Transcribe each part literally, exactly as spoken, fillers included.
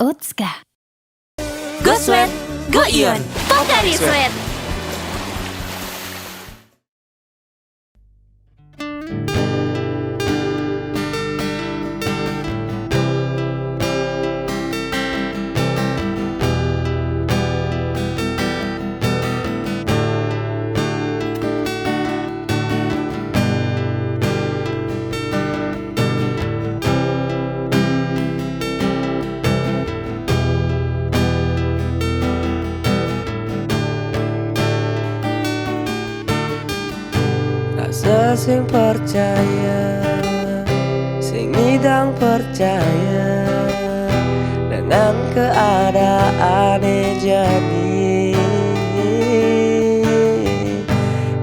Utska. Go Sweat, go Ion, Pocari Sweat. Rasa sing percaya, sing idang percaya dengan keadaan jani.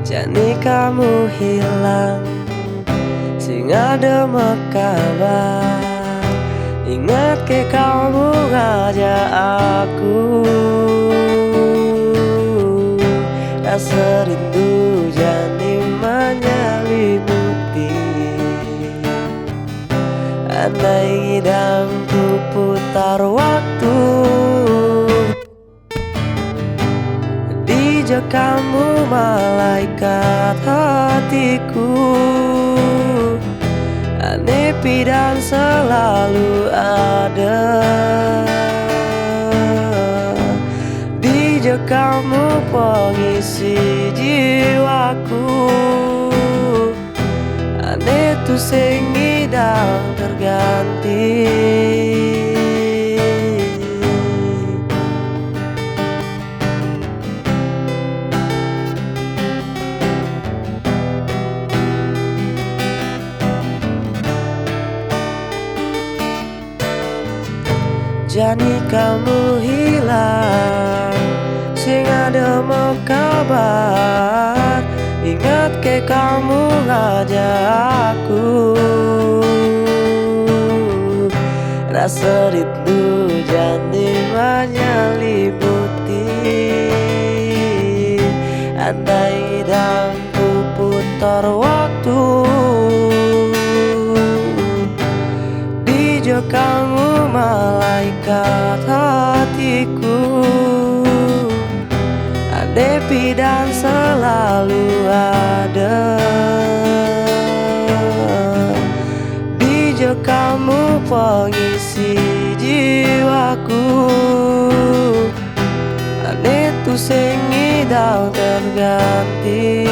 Jani kamu hilang, sing ada makabar. Ingat ke kamu ngajak aku. Rasa rindu jani menyelimuti. Andai ngidang ku putar waktu, dijak kamu malaikat hatiku. Ane pidan selalu ada. Dijak kamu pengisi jiwaku. Ane tu sing idang terganti. Jani kamu hilang, sing ada makabar. Ingat ke kamu ngajak aku. Rasa rindu jani menyelimuti. Andai ngidang ku putar waktu, dijak kamu malaikat hatiku. Ane pidan selalu ada. Dijak kamu pengisi jiwaku. Ane tu sing idang terganti.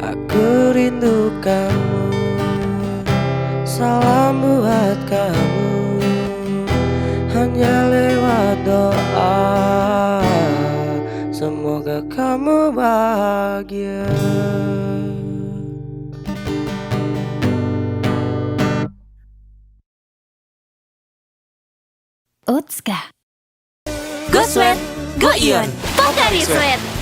Aku rindu kamu, salam buat kamu. Hanya lewat doa, semoga kamu bahagia. Utska. Go Sweat, go Ion, Pocari Sweat.